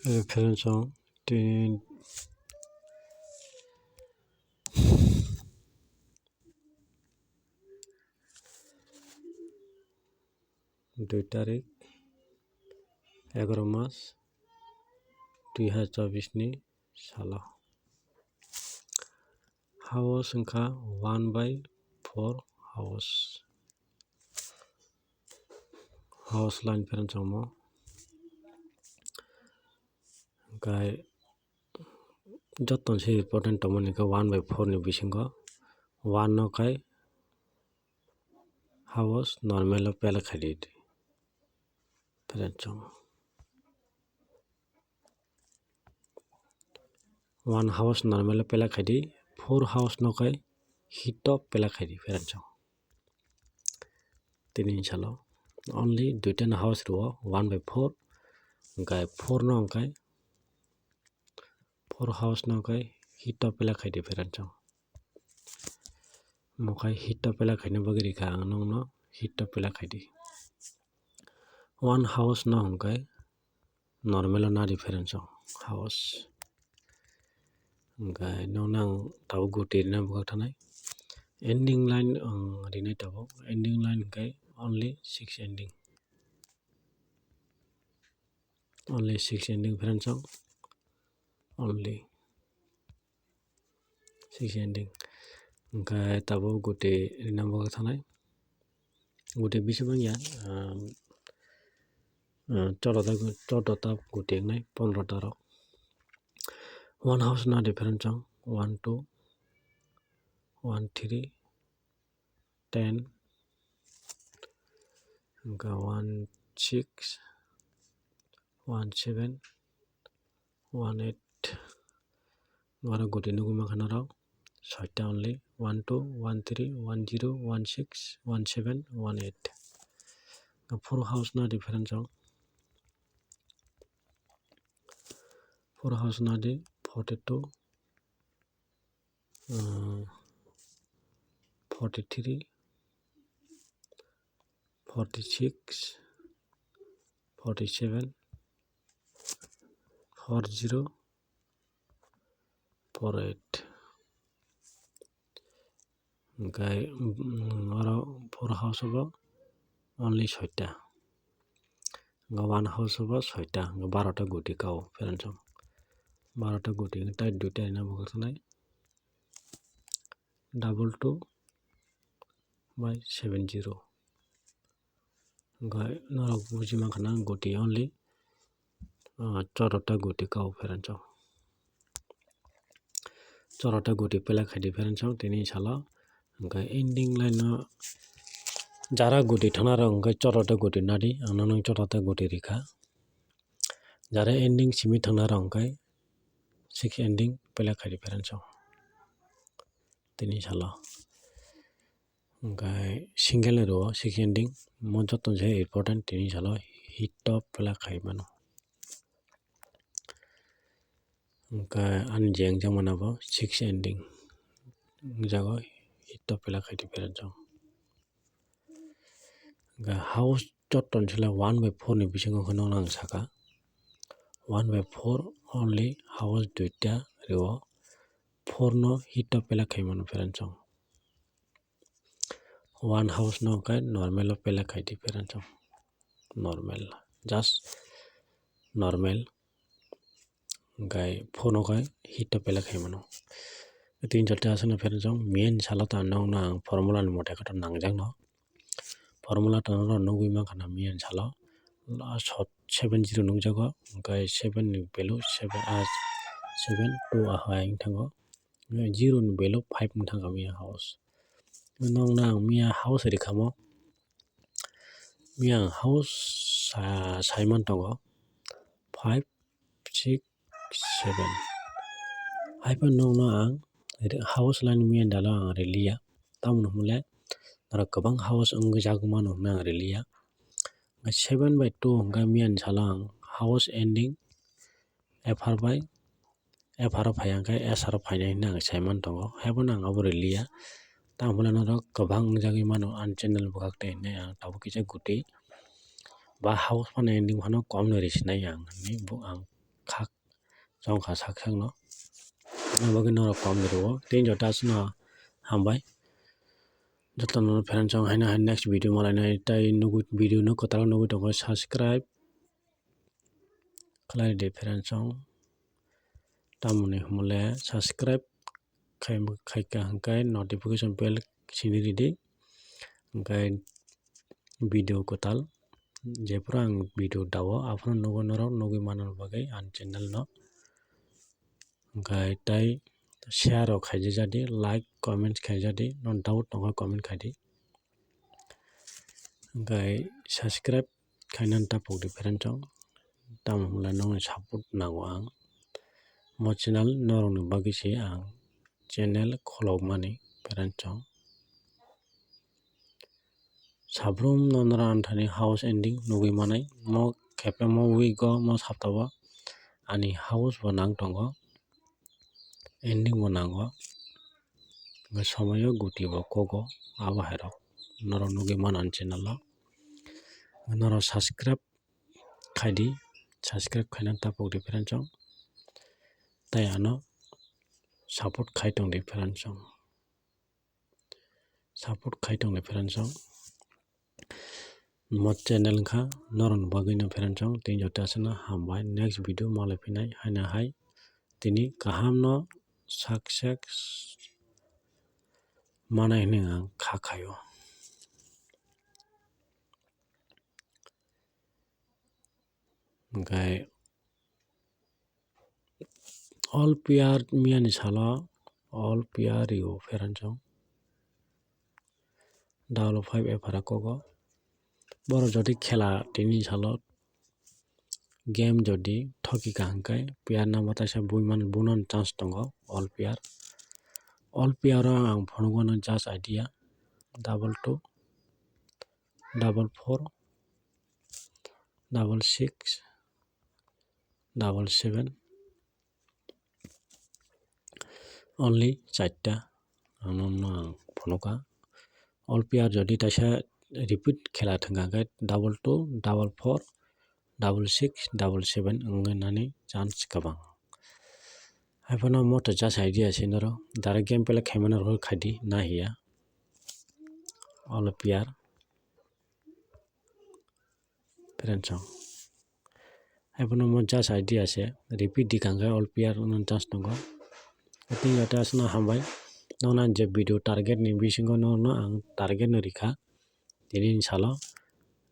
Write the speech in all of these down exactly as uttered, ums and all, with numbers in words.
Reference song tin dui tarik, egaroh mas, dui hazar chobbish ni salo. House wngkha one by four house. House line pherang chongmo. Hwnkhe joto se important tongmani khe one by four ni bisingo one no khai house normal o pelak khai di. Pherang chong. One house normal o pelak khai di, four house no khai heat o pelak khai di, pherang chong. Tini salo only duita no house rwo one by four, hwnkhe four no hwnkhe four house no hwnkhe heat o pelak khai di, pherang chong. Mo khai heat o pelak khaina bagwi rikha ang nokno, heat o pelak khai di. One house no hwnkhe normal o na di, pherang chong, house. Hwnkhe nokno ang tabuk guti rina bwkhak thanai. Ending line ang rinai tabuk, ending line hwnkhe only six ending. Only six ending, pherang chong. Only six ending. Hwnkhe tabuk guti rina bwkhak thanai. Guti bisi bangya, um, uh, chorota, chorota guti wngnai pondro ta rok. One house na di, pherang chong. One, two, one, three, ten, hwnkhe one six, one seven, one eight. Oro guti nugwi mankha norok soita only, one two, one three, one zero, one six, one seven, one eight. Four house na di, pherang chong. Four house na di, forty two, uh, forty three, forty six, forty seven, four zero, four eight. Hwnkhe, mm, oro four house o bo only soita. Hwnkhe one house o bo soita, hwnkhe barota guti kao, pherang chong. Barota guti hwnkhe tai duita rina bwkhak thanai. Double two by seven zero. Hwnkhe norok buji mankha na guti only, ah, chorota guti kao, pherang chong. Chorota guti pelak khai di, pherang chong, tini salo. Hwnkhe ending line no jara guti thangna rok hwnkhe chorota guti na di, ang nono chorota guti rikha. Jara ending simi thangna rok hwnkhe six ending pelak khai di, pherang chong. Tini salo. Hwnkhe single ni rwo six ending, mo joto se important, tini salo heat o pelak khai mano. Hwnkhe ani je wngjak mano bo six ending wngjago, heat o pelak khai di, pherang chong. Hwnkhe house joto ni salo one by four ni bisingo khe nono ang saka, one by four only house duita rwo, four no heat o pelak khai mano, pherang chong. One house no hwnkhe normal o pelak khai di, pherang chong. Normal, just normal. Hwnkhe four no khai heat o pelak khai mano. Tin charta aswkno, pherang chong, main salo ta nokno ang formula ni mote khe to nangjak no. Formula to norok nugwi mankha na main salo. Last seven zero nukjago, hwnkhe seven ni value seven, ah, seven two ahai wng thango. Zero ni value five wng thangkha miya house. Nokno ang miya house rikha mo. Miya ang house sa-, saiman tongo five, six, seven. Haiphano nokno ang re-, house line miya dalo ang reliya. Tamoni hwnle norok kwbang house wngwi jagwi mano hwnwi ang reliya. Seven by two hwnkhe miya ni salo ang house ending F R by F R o phai hwnkhe S R o phainai hwnwi ang saiman tongo. Haiphano ang abo reliya. Tamo hwnle norok kwbang wngjagwi mano ani channel bwkhak tei hwnwi ang tabuk kisa guti ba house phano ending phano komno risinai ang hwnwi bo ang khak chong kha sak sakno. Aboni bagwi norok kom rwo. Tei joto aswkno hambai. Jotono friends chong haino hai next video malainai tei nugwi video no kwtal nugwi tongo subscribe khlai di friends chong. Tamoni hwnle subscribe khai, khaikha hwnkhe notification bell sini ridi. Hwnkhe video kwtal jephuru ang video dao aphuru nugo norok nugwi manna bagwi ani channel no. Hwnkhe tei share rok khaijak jadi, like, comment khaijak di, no doubt tongkha comment khaidi. Hwnkhe subscribe khainani tapok di friends chong. Tamo hwnle nokni support nango ang. Mo channel norokni bagwi se ang channel kholokmani friends chong. Sabrum no nora anthani house ending nugwi manai. Mo khepe mo week o mo sapta o ani house bo nang tongo, ending bo nango. Hwnkhe somoyo guti bo kogo abo hai rok norok nugwi mano ani channel o. Norok subscribe khaidi, subscribe khaina tapok di friends chong. Tei ano support khai tong di friends chong. Support khai tong di friends chong. Mo channel wngkha norokni bagwino friends chong. Tei joto aswkno hambai. Next video malai phinai haino hai tini kaham no success manai hwnwi ang kha khaio. Hwnkhe all player miyani salo all player rio friends chong. Double five ephara kogo. Borok jodi khela tini salo game jodi thoki ka hwnkhe player number taisa bui man, buino chance tongo all player. All player o ang phunukgo no just idea double two, double four, double six, double seven, only charta ang nokno ang phunukha. All player jodi taisa repeat khela thwngkha hwnkhe double two, double four, double six, double seven wngwi nani chance kwbang. Haiphano mo to just idea se norok direct game play khaimano rw khaidi nahiya all player. Friends chong. Haiphano mo just idea se repeat di kangkhe all player wngna chance tongo. Tini joto aswkno hambai. Nokna je video target ni bisingo nokno ang target no rikha. Tini ni salo,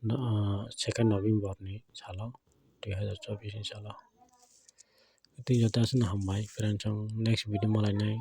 no, ah, second November ni salo, dui hazar chobbish ni salo. Tini joto aswkno hambai friends chong, next video malainai.